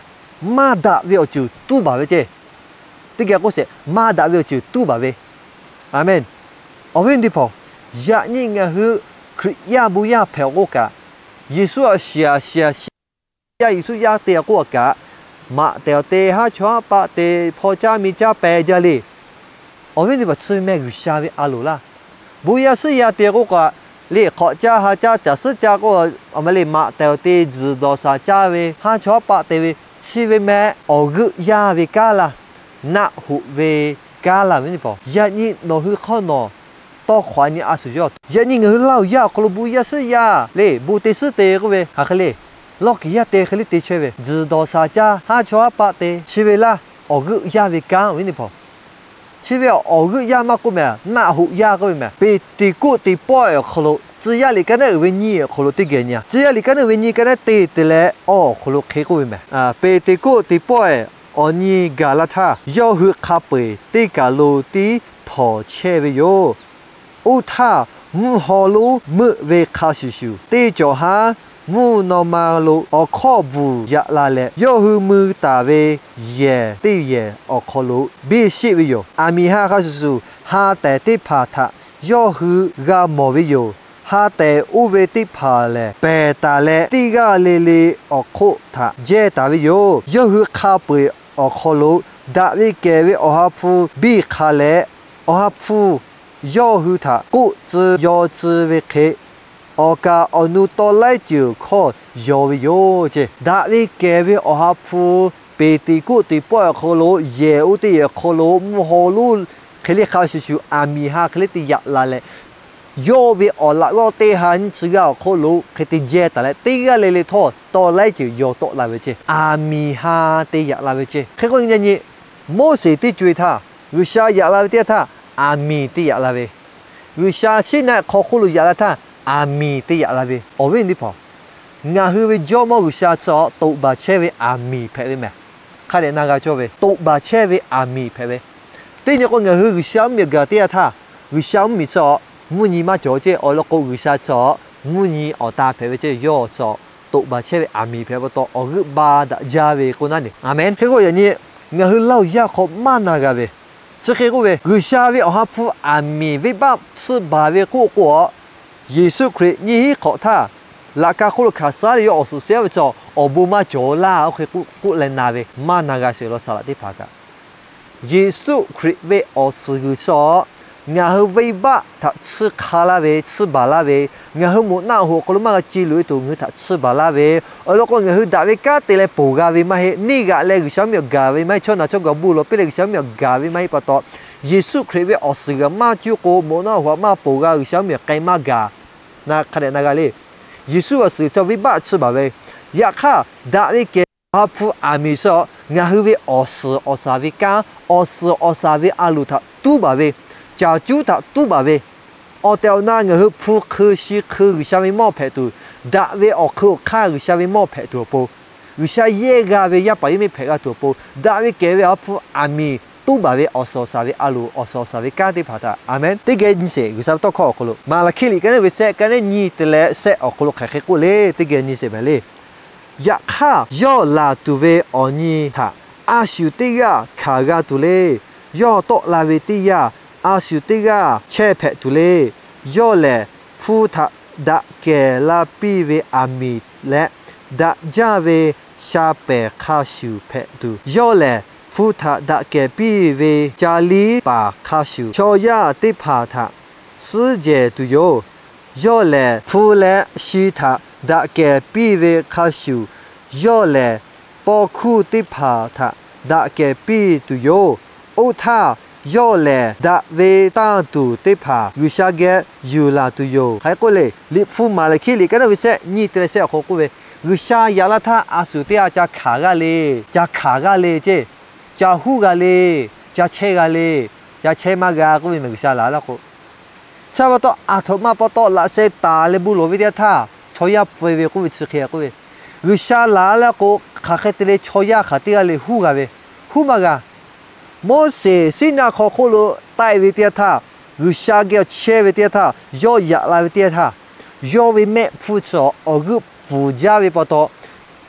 maˇ daꞈ ve awˬ ceuˬ tuˉ baˬ ve ceˇ. Teˇ geh k'oˆ sheˍ, maˇ daꞈ ve awˬ ceuˬ tuˉ baˬ ve. Aˍmenˍ. Awˬ viˉ teˇ hpaˍ, yaꞈ nyi ngaˬ hui Hkriꞈ yaˇ bon yaˇ hpehꞈ awˬ k'oˆ kaꞈ, Yeˍsuˆ a shiˍ a shiˍ a shiˍ, yaˇ Yeˍsuˆ yaˇ te awˬ k'oˆ a kaꞈ, maꞈ tehˬ awˬ te, haˉ chawˇ haˉ paˆ te, hpaw caˇ miˇ caˇ pehˬ jaˇ le. Awˬ viˉ teˇ hpaˍ, chi ve mehˬ G'uiˬsha ve a loˍ laˇ. Bon yaˇ suhˉ yaˇ te k'oˆ kaꞈ, le hk'awꞈ caˇ ha caˇ caˬ suhˉ caˇ k'oˆ, a ma le maꞈ tehˬ awˬ te, tzuhˬ dawˬ shaˍ caˇ ve, haˉ chawˇ haˉ paˆ te ve, chi ve mehˬ awˬ g'euˆ yaˇ ve kanˉ laˇ, naˆ hoꞈ ve kanˉ laˇ ve teˇ hpaˍ. Yaꞈ nyi nawˬ hui hk'awˇ nawˬ tawˇ hk'awꞈ nyi a shuˍ yawˇ. Yaꞈ nyi ngaˬ hui Laˇ huˍ yaˇ awˬ hk'aw lo bon yaˇ suhˉ yaˇ le, bon te suhˉ te k'oˆ ve hk'aˬ hk'e le, lawˇ kiˍ yaˇ te hk'e le te chehˇ ve, tzuhˬ dawˬ shaˍ caˇ, haˉ chawˇ haˉ paˆ te, chi ve laˇ awˬ g'euˆ yaˇ ve kanˉ ve teˇ hpaˍ. Chi ve awˬ g'euˆ yaˇ maˇ k'oˆ mehˬ, naˆ hoꞈ yaˇ k'oˆ ve mehˬ. Peˍteˍkoˆteˍ pawehˇ awˬ hk'aw lo, tcuh yaˇ liꞈ kaˉ naˉ uiˍ ve nyiˇ awˬ hk'aw lo teˇ geh nyi a. Tcuh yaˇ liꞈ kaˉ naˉ uiˍ ve nyiˇ kaˉ naˉ te te leh awˬ hk'aw lo hk'e k'oˆ ve mehˬ. Peˍteˍkoˆteˍ pawehˇ awˬ nyi gaˬ la htaˇ, yawˇ hui hk'a peu-eˬ teˇ kaˬ lo tiˉ hpawnˬ chehˇ ve yoˬ. Oˇ htaˇ, mvuhˇ haw lonˉ meuˆ ve hk'a shuˍ shuˍ, teˇ cawˬ haˉ mvuhˇ naw ma lo awˬ hkawˇ bvuhˬ yaꞈ la leh, yawˇ hui mui taˍ ve yehˬ teˇ yehˬ awˬ hk'aw lo biˇ sheˆ ve yoˬ. Aˬ miˍ ha hk'a shuˍ shuˍ, ha tehˬ teˇ hpaˍ htaꞈ yawˇ hui g'a mawˬ ve yoˬ. Ha tehˬ oˇ ve teˇ hpaˍ lehˬ, pehˬ taˍ leh teˇ g'aˇ le le awˬ hk'oˆ htaꞈ jehˇ taˍ ve yoˬ. Yawˇ hui hk'a peu-eˬ awˬ hk'aw lo daꞈ ve kehˬ ve Awˬ ha hpu biˇ hk'a leh, Awˬ ha hpu yawˇ hui htaꞈ k'oˆ tcuh yaw tcuh ve hk'e, awˬ kaˍ awˬ nu taw laiˉ ceuˬ hkawˇ yaw ve yoˬ ceˇ. Daꞈ ve kehˬ ve Awˬ ha hpu Peˍteˍkoˆteˍ pawehˇ awˬ hk'aw lo, yehˬ oˇ teˇ yehˬ awˬ hk'aw lo mvuhˇ haw lonˉ hk'e le hk'a shuˍ shuˍ aˬ miˍ ha hk'e le te yaꞈ la leh, yawˇ ve awˬ laꞈ g'awˇ teˇ ha nyiˇ chi g'aˇ awˬ hk'oˆ lo hk'e te jehˇ taˍ leh, teˇ g'aˇ le le htawˇ taw laiˉ ceuˬ yaw tawˆ la ve ceˇ. Aˬ miˍ ha te yaꞈ la ve ceˇ. Hk'e k'o, yaꞈ nyi Moˉseˍ teˇ co-e htaˇ, G'uiˬsha yaꞈ la ve teˇ yanˇ htaˇ, aˬ miˍ te yaꞈ la ve. G'uiˬsha Siˉnaˆ hk'aw hk'oˆ lo yaꞈ la htaˇ, aˬ miˍ te yaꞈ la ve. Awˬ viˉ teˇ hpaˍ, ngaˬ hui ve Jawˇmawˇ G'uiˬsha chi toꞈ baˬ chehˇ ve aˬ miˍ hpehꞈ ve mehˬ. Hk'a dehꞈ na g'a cawˇ ve, toꞈ baˬ chehˇ ve aˬ miˍ hpehꞈ ve. Teˇ nyi k'o, ngaˬ hui G'uiˬsha mvuhˇmiˬ awˬ gaˬ teˇ yanˇ htaˇ, G'uiˬsha mvuhˇmiˬ chi mvuhˇ nyi maˇ cawˬ ceˇ. Awˬ lawn k'o, G'uiˬsha chi mvuhˇ nyi awˬ ta hpehꞈ ve ceˇ. Yawˇ chi toꞈ baˬ chehˇ ve aˬ miˍ hpehꞈ pa taw, awˬ g'euˆ ba daꞈ jaˇ ve k'oˆ naˉ ne. Aˍmenˍ. Hk'e k'o, yaꞈ nyi ngaˬ hui Laˇ huˍ yaˇ hk'aw maˇ na g'a ve, chi hk'e k'oˆ ve, G'uiˬsha ve Awˬ ha hpu aˬ miˍ venˇbaˆ tsuhˇ baˬ ve k'oˆ k'o, Yeˍsuˆ Hkriꞈ nyiˇ hinˉ hk'awꞈ htaˇ, laꞈ ka hk'oˆ lo hkanˍ saˉ leh yawˇ awˬ suhˍ shehˍ ve chaw awˬ bon maˇ cawˬ laˇ. Oˇ hk'e k'oˆ leh na ve maˇ na g'a sheˍ law saˍ laꞈ teˇ hpaˍ kaꞈ, Yeˍsuˆ Hkriꞈ ve awˬ suhˍ g'uiˬ chaw ngaˬ hui venˇbaˆ htaꞈ tsuhˇ hk'a laˇ ve, tsuhˇ baˬ laˇ ve, ngaˬ hui moꞈ naˆ hoꞈ awˬ hk'aw lo maˇ g'a ce loꞈ e tuˬ ngaˬ hui htaꞈ tsuhˇ baˬ laˇ ve, awˬ lawn k'o, ngaˬ hui daꞈ ve kanˉ te leh ponˬ g'a ve maˇ heˆ. Neˇ g'aꞈ leh G'uiˬsha mvuhˇmiˬ awˬ gaˬ ve maˇ heˆ. Chaw naˬ chaw gaˬ bon lawˬ piˇ leh G'uiˬsha mvuhˇmiˬ awˬ gaˬ ve maˇ heˆ pa taw, Yeˍsuˆ Hkriꞈ ve awˬ suhˍ g'uiˬ maˇ cuˇ k'o, moꞈ naˆ hoꞈ maˇ ponˬ g'a, G'uiˬsha mvuhˇmiˬ awˬ k'ai maˇ gaˬ. Na hk'a dehꞈ na g'a le. Yeˍsuˆ awˬ suhˍ g'uiˬ chaw venˇbaˆ tsuhˇ baˬ ve, yaꞈ hk'aˇ daꞈ ve kehˬ Awˬ ha hpu aˬ miˍ chi ngaˬ hui ve awˬ suhˍ awˬ shaˍ ve kanˉ, awˬ suhˍ awˬ shaˍ ve a loˍ htaꞈ tuˉ baˬ ve, caˬ cuˉ htaꞈ tuˉ baˬ ve, awˬ tehˬ awˬ na ngaˬ hui hpu hk'eu shi hk'eu G'uiˬsha ve mawˇ hpehꞈ tuˬ, daꞈ ve awˬ hk'eu awˬ hk'aˇ G'uiˬsha ve mawˇ hpehꞈ tuˬ awˬ pon, G'uiˬsha yehˇ g'a ve yaˇ paˍ yaˇ miˇ hpehꞈ g'a tuˬ awˬ pon, daꞈ ve kehˬ ve awˬ ha hpu aˬ miˍ tuˉ baˬ ve awˬ suhˍ awˬ shaˍ ve a loˍ awˬ suhˍ awˬ shaˍ ve kanˉ teˇ hpaˍ htaꞈ, aˍmenˍ, teˇ geh nyi sheˍ. G'uiˬsha ve tawˇ hkawˇ awˬ hk'aw lo Maˍlaˍhkiˆ liꞈ ka neˉ ve sehˆ, ka neˉ nyi te leh sehˆ awˬ hk'aw lo hk'aˬ hk'e k'oˆ le, teˇ geh nyi sheˍ mehˍ le. Yaꞈ hk'aˇ, yawˇ laˬ tuˬ ve awˬ nyi htaꞈ a shu teˇ g'aˇ hkanˍ g'a tuˬ le. Yawˇ tawˆ la ve teˇ yanˇ, a shu teˇ g'aˇ chehˇ hpehꞈ tuˬ le. Yawˇ lehˬ, hpu htaꞈ daꞈ kehˬ la piˇ ve aˬ miˍ leh, daꞈ jaˇ ve sha pehˍ hk'a shuˍ hpehꞈ tuˬ, yawˇ lehˬ hpu htaꞈ daꞈ kehˬ piˇ ve ca liˇ paˍ hk'a shuˍ, chaw yaˇ teˇ hpaˍ htaꞈ suhˉ jehˬ tuˬ yoˬ. Yawˇ lehˬ, hpu leh shi htaꞈ daꞈ kehˬ piˇ ve hk'a shuˍ, yawˇ lehˬ, paw hkuˇ teˇ hpaˍ htaꞈ daꞈ kehˬ piˇ tuˬ yoˬ. Oˇ htaˇ, yawˇ lehˬ daꞈ ve tanˇ tuˬ teˇ hpaˍ G'uiˬsha geh yuˬ laˬ tuˬ yoˬ. Hk'aˬ hk'e k'oˆ le, Liꞈ hpu Maˍlaˍhkiˆ liꞈ ka neˉ ve sehˆ nyi te leh sehˆ awˬ hk'aw k'oˆ ve, G'uiˬsha yaꞈ la htaˇ a shu teˇ g'aˇ ca hkanˍ g'a le, ca hkanˍ g'a le ceˇ, ca huˉ g'a le, ca chehˇ g'a le, ca chehˇ maˇ g'a k'oˆ ve mehˍ G'uiˬsha laˬ laˇ k'o. Chi pa taw, aˬ htoꞈ ma pa taw laꞈ sheh taˍ leh bon lawˬ ve teˇ yanˇ htaˇ, chaw yaˇ pfuh-e ve k'oˆ ve chi hk'e k'oˆ ve, G'uiˬsha laˬ laˇ k'o, hk'aˬ hk'e te le chaw yaˇ hk'aˬ teˇ g'aˇ le huˉ g'a ve, huˉ maˇ g'a. Moˉseˍ Siˉnaˆ hk'aw hk'oˆ lo taˆ-e ve teˇ yanˇ htaˇ, G'uiˬsha geh chehˇ ve teˇ yanˇ htaˇ, yawˇ yaꞈ la ve teˇ yanˇ htaˇ, yawˇ ve mehˆ hpfuhˇ chi awˬ g'euˆ bvuhˬ jaˇ ve pa taw,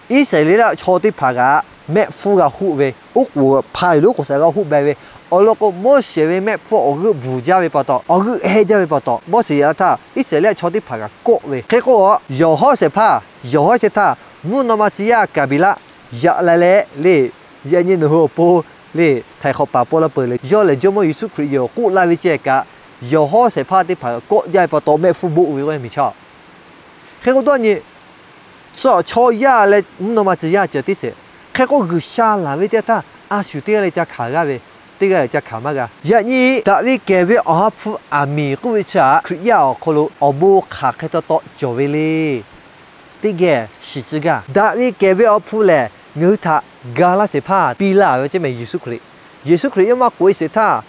Iˉsaˍreˍlaˆ chaw teˇ hpaˍ kaꞈ mehˆ hpfuhˇ g'a hoˆ ve, oˉ k'oˍ hpa-e lo oˉ k'oˍ saˍ g'a hoˆ beh ve, awˬ lawn k'o, Moˉseˍ ve mehˆ hpfuhˇ awˬ g'euˆ bvuhˬ jaˇ ve pa taw, awˬ g'euˆ heh jaˇ ve pa taw, Moˉseˍ yaꞈ la htaˇ Iˉsaˍreˍlaˆ chaw teˇ hpaˍ kaꞈ kawˆ ve. Hk'e k'o, yawˬ hawˉ shehˍ hpaˇ, yawˬ hawˉ shehˍ hpaˇ, mvuhˇ naw ma tcuh yaˇ kaˍ biˍlaˆ yaꞈ la leh le, yaꞈ nyi nawˬ hui awˬ pon le, htaiˍ hk'awꞈ paˍ paw la peuˬ le, yawˇ lehˬ Jawˇmawˇ Yeˍsuˆ Hkriꞈ yawˬ k'oˆ la ve ceh kaꞈ, yawˬ hawˉ shehˍ hpaˇ teˇ hpaˍ kawˆ jaˇ ve pa taw mehˆ hpfuhˇ boˆ ve k'oˆ ve miˬ chaˇ. Hk'e k'o dawˇ nyi, suh chaw yaˇ leh mvuhˇ naw ma tcuh yaˇ ceh tiˉ sheˍ. Hk'e k'o G'uiˬsha laˬ ve teˇ yanˇ htaˇ, a shu teˇ g'aˇ leh ca hkanˍ g'a ve, teˇ g'aˇ leh ca hkanˍ maˇ g'a. Yaꞈ nyi daꞈ ve kehˬ ve awˬ ha hpu aˬ miˍ k'oˆ ve chi htaꞈ Hkriꞈ yaˇ awˬ hk'aw lo awˬ bon hk'aˬ hk'e taw taw cawˬ ve le. Teˇ geh shiˍ tcuh gaˇ. Daꞈ ve kehˬ ve awˬ ha hpu lehˬ, ngaˬ hui htaꞈ ga laˇ shehˍ hpaˇ piˇ laˇ ve ceˇ mehˍ Yeˍsuˆ Hkriꞈ. Yeˍsuˆ Hkriꞈ yawˇ maˇ k'oꞈ-e sheˍ htaˇ,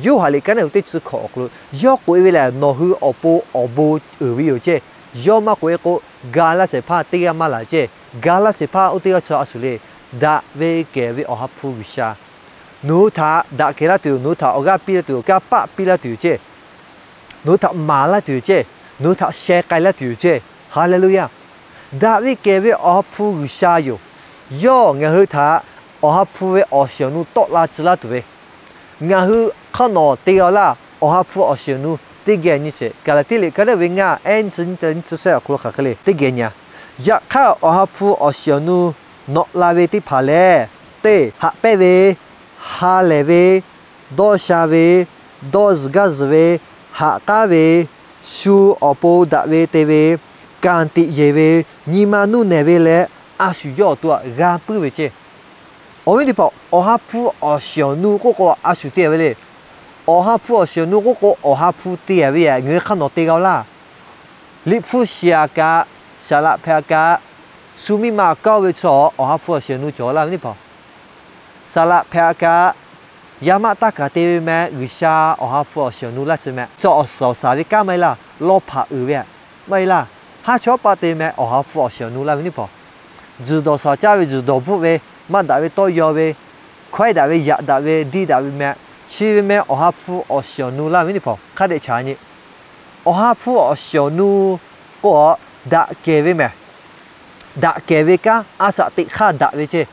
Yoˇhanˬ liꞈ ka neˉ uiˍ teˇ chi hkawꞈ awˬ hk'aw lo, yawˇ k'oꞈ-e ve lehˬ nawˬ hui awˬ pon awˬ bon uiˍ ve yoˬ ceˇ. Yawˇ maˇ k'oꞈ-e k'o, ga laˇ shehˍ hpaˇ teˇ g'aˇ maˇ laˬ ceˇ. Ga laˇ shehˍ hpaˇ oˇ teˇ g'aˇ chi a shu le. Daꞈ ve kehˬ ve awˬ ha hpu G'uiˬsha nawˬ hui htaꞈ daꞈ kehˬ laˇ tuˬ yoˬ. Nawˬ hui htaꞈ awˬ g'aˇ piˇ laˇ tuˬ yoˬ. Kanˇ paˆ piˇ laˇ tuˬ yoˬ ceˇ. Nawˬ hui htaꞈ maˍ laˇ tuˬ yoˬ ceˇ. Nawˬ hui htaꞈ sheh k'ai laˇ tuˬ yoˬ ceˇ. Haˍleˍluˍyaˇ. Daꞈ ve kehˬ ve awˬ ha hpu G'uiˬsha yoˬ. Yawˇ ngaˬ hui htaꞈ awˬ ha hpu ve awˬ shiˍ awˬ nu tawˆ la tcuh laˇ tuˬ ve, ngaˬ hui hk'aˇ nawˬ te g'a laˇ. Awˬ ha hpu awˬ shiˍ awˬ nu teˇ geh nyi sheˍ. Gaˍlaˍtiˆ liꞈ ka neˉ ve ngaˇ ehˉ nyi tcuh nyi te nyi tcuh shehˆ awˬ hk'aw lo hk'aˬ hk'e le teˇ geh nyi-a. Yaꞈ hk'aˇ, awˬ ha hpu awˬ shiˍ awˬ nu nawꞈ la ve teˇ hpaˍ lehˬ, teˇ haꞈ pehnˇ ve, ha lehˬ ve, dawˇ sha ve, dawˇ zuhˬ gaˇ zuhˬ ve, haꞈ k'aˉ ve, shu awˬ pon daꞈ ve te ve, kanˍ tiꞈ yeˬ ve, nyi ma nuˇ nehˬ ve leh, a shu yawˇ awˬ to htaꞈ g'a puiˉ ve ceˇ. Awˬ viˉ teˇ hpaˍ, awˬ ha hpu awˬ shiˍ awˬ nu k'oˆ k'o a shu te ve le. Awˬ ha hpu awˬ shiˍ awˬ nu k'oˆ k'o, awˬ ha hpu te ve ngaˬ hui hk'aˇ nawˬ te g'a-o laˇ. Liꞈ hpu shiˍ-a kaꞈ, saˍ laꞈ hpehꞈ-a kaꞈ, shu miˇ ma kaoˇ ve chaw awˬ ha hpu awˬ shiˍ awˬ nu cawˬ laˇ ve teˇ hpaˍ. Saˍ laꞈ hpehꞈ-a kaꞈ, yaˇ maˆ taˇ kaˍ te ve meh G'uiˬsha awˬ ha hpu awˬ shiˍ awˬ nu laˇ tcuh meh. Chaw awˬ suhˍ awˬ shaˍ ve kanˉ maˇ heˆ laˇ. Lawˇ hpaꞈ uiˍ ve maˇ heˆ laˇ. Haˉ chawˉ paˆ te meh awˬ ha hpu awˬ shiˍ awˬ nu laˇ ve teˇ hpaˍ. Tzuhˬ dawˬ shaˍ caˇ ve tzuhˬ dawˬ bvuhˆ ve, maˇ daꞈ ve tawˇ yaw ve, hkawehˉ daꞈ ve yaꞈ daꞈ ve diˇ daꞈ ve meh, chi ve meh awˬ ha hpu awˬ shiˍ awˬ nu laˇ ve teˇ hpaˍ hk'a dehꞈ chaꞈ nyi. Awˬ ha hpu awˬ shiˍ awˬ nu k'o, daꞈ kehˬ ve mehˍ. Daꞈ kehˬ ve kanˉ a shaꞈ teꞈ hk'aˇ daꞈ ve ceˇ.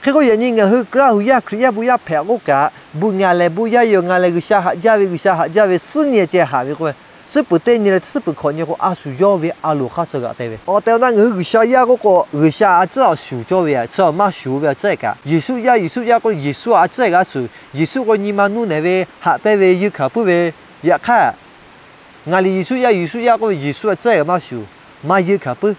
Hk'e k'o, yaꞈ nyi ngaˬ hui Laˇ huˍ yaˇ Hkriꞈ yaˇ bon yaˇ hpehꞈ k'oˆ kaꞈ, bon ngaˬ lehˬ bon yaˇ yoˬ, ngaˬ lehˬ G'uiˬsha haꞈ jaˇ ve, G'uiˬsha haꞈ jaˇ ve, suhˉ nyi ceh haꞈ ve k'o, suhˉ peuˬ teˇ nyi leh suhˉ peuˬ hkawꞈ nyi k'o, a shu yawˇ ve a loˍ hk'aˇ suh g'aꞈ te ve. Awˬ tehˬ awˬ na ngaˬ hui G'uiˬsha yaˇ k'oˆ k'o, G'uiˬsha a tcuhˉ awˬ shuˍ cawˇ ve, a tcuhˉ maˇ shuˍ ve a tcuhˉ kaꞈ, Yeˍsuˆ yaˇ Yeˍsuˆ yaˇ k'o, Yeˍsuˆ a tcuhˉ g'a shuˍ, Yeˍsuˆ k'o nyi ma nuˇ nehˬ ve, haꞈ pehnˇ ve, yeunˇ hkanˍ puiˉ ve. Yaꞈ hk'aˇ, ngaˬ lehˬ Yeˍsuˆ yaˇ Yeˍsuˆ yaˇ k'oˆ ve, Yeˍsuˆ a tcuhˉ g'a maˇ shuˍ, maˇ yeunˇ hkanˍ puiˉ.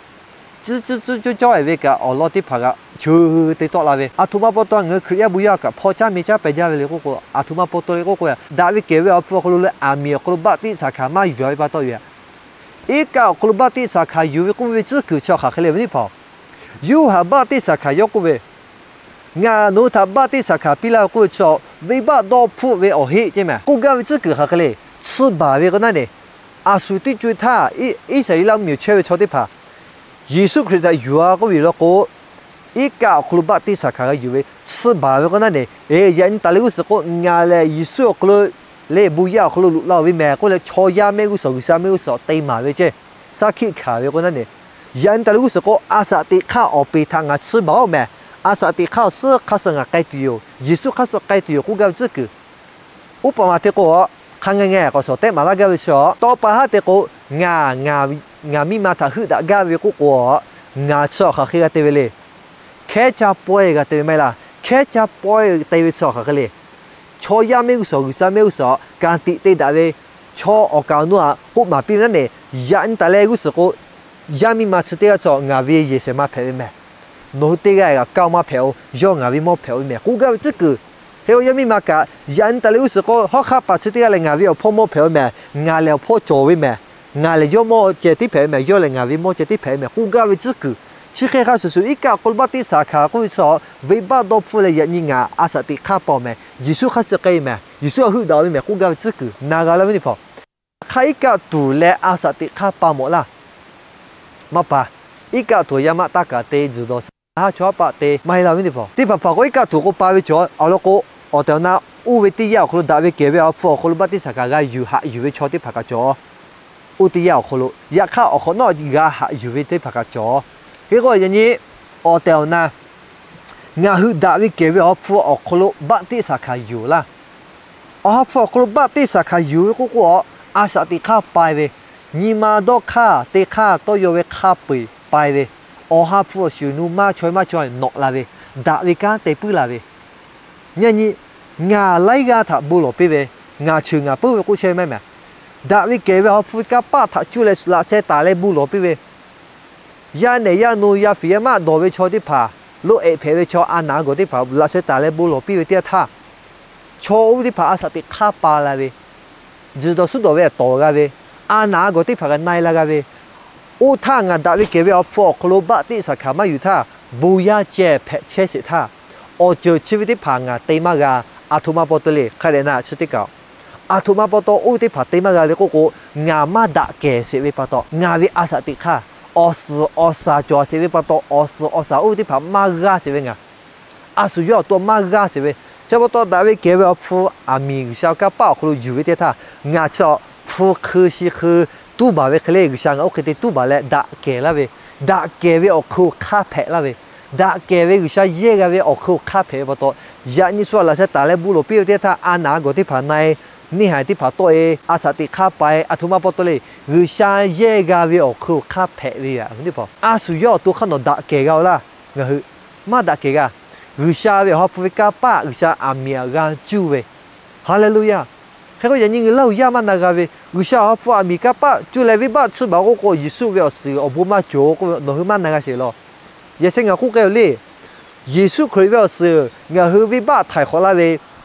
Cuˇ cuˇ cuˇ cuˇ cawˇ-e ve kaꞈ, awˬ lawn teˇ hpaˍ kaꞈ cheu te tawˆ la ve. Aˬ htoꞈ ma pa taw ngaˬ hui Hkriꞈ yaˇ bon yaˇ kaꞈ hpaw caˇ me caˇ peh jaˇ ve le k'oˆ k'o, aˬ htoꞈ ma pa taw le k'oˆ k'o, daꞈ ve kehˬ ve awˬ ha hpu awˬ hk'aw lo leh aˬ miˍ awˬ hk'aw lo baˆtiˆsaˬ hkanˍ maˇ yuˬ ve pa taw yoˬ. Iˉ kaˆ awˬ hk'aw lo baˆtiˆsaˬ hkanˍ yuˬ ve k'oˆ ve tcuhˉ kuiˬ chi hk'aˬ hk'e le ve teˇ hpaˍ. Yoˇhanˬ baˆtiˆsaˬ hkanˍ yawˇ k'oˆ ve, Ngaˬ nawˬ hui htaꞈ baˆtiˆsaˬ hkanˍ piˇ laˇ ve k'oˆ ve chi, venˇbaˆ dawˇ hpfuhˆ ve awˬ heˆ ceˇ mehˍ. K'oˆ gaˇ ve tcuhˉ kuiˬ hk'aˬ hk'e le, tsuhˇ baˬ ve k'o naˉ ne, a shu teˇ co-e htaˇ Iˉsaˍreˍlaˆ mvuhˇmiˬ awˬ chehˇ ve chaw teˇ hpaˍ Yeˍsuˆ Hkriꞈ htaꞈ yuˬ-a k'oˆ ve yoˬ law k'o, iˉ kaˆ awˬ hk'aw lo baˆtiˆsaˬ hkanˍ g'a yuˬ ve tsuhˇ baˬ ve k'o naˉ ne, yaꞈ nyi taˍ leh g'uˇ suhˍ k'o, ngaˬ lehˬ Yeˍsuˆ awˬ hk'aw lo le bon yaˇ awˬ hk'aw lo loꞈ la-oˬ ve mehˍ k'oˆ leh, chaw yaˇ mehˆ g'uˇ suhˍ, G'uiˬsha mehˆ g'uˇ suhˍ te maˍ ve ceˇ, saˉ hkiˆ hkanˍ ve k'o naˉ ne, yaꞈ nyi taˍ leh g'uˇ suhˍ k'o, a shaꞈ teꞈ hk'aˇ awˬ peˍ htaꞈ ngaˬ tsuhˇ baˬ-oˬ mehˍ. A shaꞈ teꞈ hk'aˇ awˬ suhˉ hk'aˇ suh ngaˬ k'ai tuˬ yoˬ, Yeˍsuˆ hk'aˇ suh k'ai tuˬ yoˬ k'oˆ gaˇ ve tcuhˉ kuiˬ. Uˉ paˍ maˬ te k'o, hk'a nga nga k'awꞈ shawˍ tehˆ maˍ laˇ gaˇ ve chi, tawˇ pa haˉ te k'o, ngaˬ, ngaˬ miˇ ma htaꞈ heuˆ daꞈ gaˇ ve k'oˆ k'o, ngaˬ chi awˬ hk'aˬ hk'e g'a te ve le. Hkehˉ caˇ pawehˇ g'a te ve maˇ heˆ laˇ. Hkehˉ caˇ pawehˇ te ve chi awˬ hk'aˬ hk'e le. Chaw yaˇ mehˆ g'uˇ suhˍ, G'uiˬsha mehˆ g'uˇ suhˍ kanˍ tiꞈ te daꞈ ve chaw awˬ kaˍ awˬ nu htaꞈ k'oˆ maˍ piˇ ve naˉ ne, yaꞈ nyi taˍ leh g'uˇ suhˍ k'o, yaˇ miˇ ma chi teˇ g'aˇ chi ngaˬ ve yehˬ shehˍ ma hpehꞈ ve mehˍ. Nawˬ hui teˇ g'aˇ kaˇ maˇ hpehꞈ-o, yawˇ ngaˬ ve mawˇ hpehꞈ-o ve mehˍ k'oˆ gaˇ ve tcuhˉ kuiˬ. Hk'e k'o, yaˇ miˇ ma kaꞈ, yaꞈ nyi taˍ leh g'uˇ suhˍ k'o, hawˉ hk'aˆ paˍ chi teˇ g'aˇ lehˬ ngaˬ ve awˬ hpawˇ mawˇ hpehꞈ-o mehˍ, ngaˬ lehˬ awˬ hpawˇ cawˬ ve mehˍ, ngaˬ lehˬ yawˇ mawˇ ceh tiˉ hpehꞈ ve mehˍ, yawˇ lehˬ ngaˬ ve mawˇ ceh tiˉ hpehꞈ ve mehˍ k'oˆ gaˇ ve tcuhˉ kuiˬ. Chi hk'e hk'a shuˍ shuˍ iˉ kaˆ awˬ hk'aw lo baˆtiˆsaˬ hkanˍ k'oˆ ve chi, venˇbaˆ dawˇ hpfuhˆ leh yaꞈ nyi ngaˬ a shaꞈ teꞈ hk'aˇ pa-oˬ mehˍ, Yeˍsuˆ hk'aˇ suh k'ai ve mehˍ, Yeˍsuˆ htaꞈ heuˆ daꞈ ve mehˍ k'oˆ gaˇ ve tcuhˉ kuiˬ na g'a laˇ ve teˇ hpaˍ. Yaꞈ hk'aˇ iˉ kaˆ tuˬ leh a shaꞈ teꞈ hk'aˇ pa mawˬ laˇ. Maˇ pa, iˉ kaˆ tuˬ yaˇ maˆ taˇ kaˍ te, tzuhˬ dawˬ shaˍ haˉ chaw haˉ paˆ te maˇ heˆ laˇ ve teˇ hpaˍ. Teˇ hpaˍ hpaˍ k'o iˉ kaˆ tuˬ k'o pa ve cawˬ. Awˬ lawn k'o, awˬ tehˬ awˬ na oˇ ve teˇ yanˇ awˬ hk'aw lo daꞈ ve kehˬ ve awˬ hpu awˬ hk'aw lo baˆtiˆsaˬ hkanˍ g'a yuˬ haꞈ yuˬ ve chaw teˇ hpaˍ kaꞈ cawˬ. Oˇ teˇ yanˇ awˬ hk'aw lo, yaꞈ hk'aˇ awˬ hk'awꞈ nawˉ g'a haꞈ yuˬ ve teˇ hpaˍ kaꞈ cawˬ. Hk'e k'o yaꞈ nyi awˬ tehˬ awˬ na ngaˬ hui daꞈ ve kehˬ ve awˬ hpu awˬ hk'aw lo baˆtiˆsaˬ hkanˍ yuˬ laˇ. Awˬ ha hpu awˬ hk'aw lo baˆtiˆsaˬ hkanˍ yuˬ ve k'oˆ k'o, a shaꞈ teꞈ hk'aˇ pai ve, nyi ma dawˇ hk'aˇ te hk'aˇ tawˇ yaw ve hk'a peu-eˬ pai ve, awˬ ha hpu awˬ shiˍ awˬ nu maˇ chaweh maˇ chaweh nawꞈ la ve, daꞈ ve kanˉ te puiˉ la ve, yaꞈ nyi ngaˬ laiˉ g'aˇ htaꞈ bon lawˬ piˇ ve, ngaˬ cheuˬ ngaˬ puiˉ ve k'oˆ chehˇ ve maˇ heˆ mehˍ. Daꞈ ve kehˬ ve awˬ ha hpu ve kanˇ paˆ htaꞈ cuˇ leh laꞈ sheh taˍ leh bon lawˬ piˇ ve, yaˇ nehˬ yaˇ nu yaˇ fiˍ yaˇ maˆ dawˬ ve chaw teˇ hpaˍ, loꞈ ehˍ hpehꞈ ve chaw a naˍ gawˬ teˇ hpaˍ laꞈ sheh taˍ leh bon lawˬ piˇ ve teˇ yanˇ htaˇ, chaw oˇ ve teˇ hpaˍ a shaꞈ teꞈ hk'aˇ pa la ve, tzuhˬ dawˬ suhˉ dawˬ ve tawˍ g'a ve, a naˍ gawˬ teˇ hpaˍ kaꞈ na-e la g'a ve, oˇ htaˇ ngaˬ daꞈ ve kehˬ ve awˬ hpu awˬ hk'aw lo baˆtiˆsaˬ hkanˍ maˇ yuˬ htaˇ, bon yaˇ ceh hpehꞈ chehˇ sheˍ htaˇ, awˬ ceuˬ chi ve teˇ hpaˍ ngaˬ te maˇ g'a. Aˬ htoꞈ ma pa taw le, hk'a dehꞈ na chi teˇ kaꞈ, aˬ htoꞈ ma pa taw oˇ ve teˇ hpaˍ te maˇ g'a le k'oˆ k'o, ngaˬ maˇ daꞈ kehˬ sheˍ ve pa taw, ngaˬ ve a shaꞈ teꞈ hk'aˇ, awˬ suhˍ awˬ shaˍ cawˬ sheˍ ve pa taw, awˬ suhˍ awˬ shaˍ oˇ ve teˇ hpaˍ maˇ g'aˇ sheˍ ve ngaˬ a shu yawˇ awˬ to maˇ g'aˇ sheˍ ve. Chi pa taw daꞈ ve kehˬ ve awˬ hpu aˬ miˍ G'uiˬsha ve kanˇ paˆ awˬ hk'aw lo yuˬ ve teˇ htaˇ, ngaˬ chi hpu hk'eu shi hk'eu tuˉ baˬ ve hk'e le, G'uiˬsha ngaˬ oˇ hk'e te tuˉ baˬ leh daꞈ kehˬ laˇ ve, daꞈ kehˬ ve awˬ hk'eu awˬ hk'aˇ hpehꞈ laˇ ve, daꞈ kehˬ ve G'uiˬsha yehˇ g'a ve awˬ hk'eu awˬ hk'aˇ hpehꞈ ve pa taw, yaꞈ nyi shu laꞈ sheh taˍ leh bon lawˬ piˇ ve teˇ htaˇ, a naˍ gawˬ teˇ hpaˍ na-e, neˇ haiˬ teˇ hpaˍ tawˆ-e, a shaꞈ teꞈ hk'aˇ pa-e, aˬ htoꞈ ma pa taw le, G'uiˬsha yehˇ g'a ve awˬ hk'eu awˬ hk'aˇ hpehꞈ ve yoˬ. A shu yawˇ awˬ to hk'aˇ nawˬ daꞈ kehˬ g'a-oˬ laˇ. Ngaˬ hui maˇ daꞈ kehˬ g'a. G'uiˬsha ve awˬ ha hpu ve kanˇ paˆ G'uiˬsha aˬ miˍ aꞈ g'a cuˇ ve. Haˍleˍluˍyaˍ. Hk'e k'o yaꞈ nyi ngaˬ hui Laˇ huˍ yaˇ maˇ na g'a ve, G'uiˬsha awˬ ha hpu aˬ miˍ kanˇ paˆ cuˇ leh venˇbaˆ tsuhˇ baˬ k'oˆ k'o, Yeˍsuˆ ve awˬ suhˍ awˬ bon maˇ cawˬ k'oˆ ve nawˬ hui maˇ na g'a sheˍ law. Yaꞈ sheh ngaˬ k'oˆ k'ai-oˬ le. Yeˍsuˆ Hkriꞈ ve awˬ suhˍ ngaˬ hui venˇbaˆ htaiˍ hk'awꞈ laˇ ve,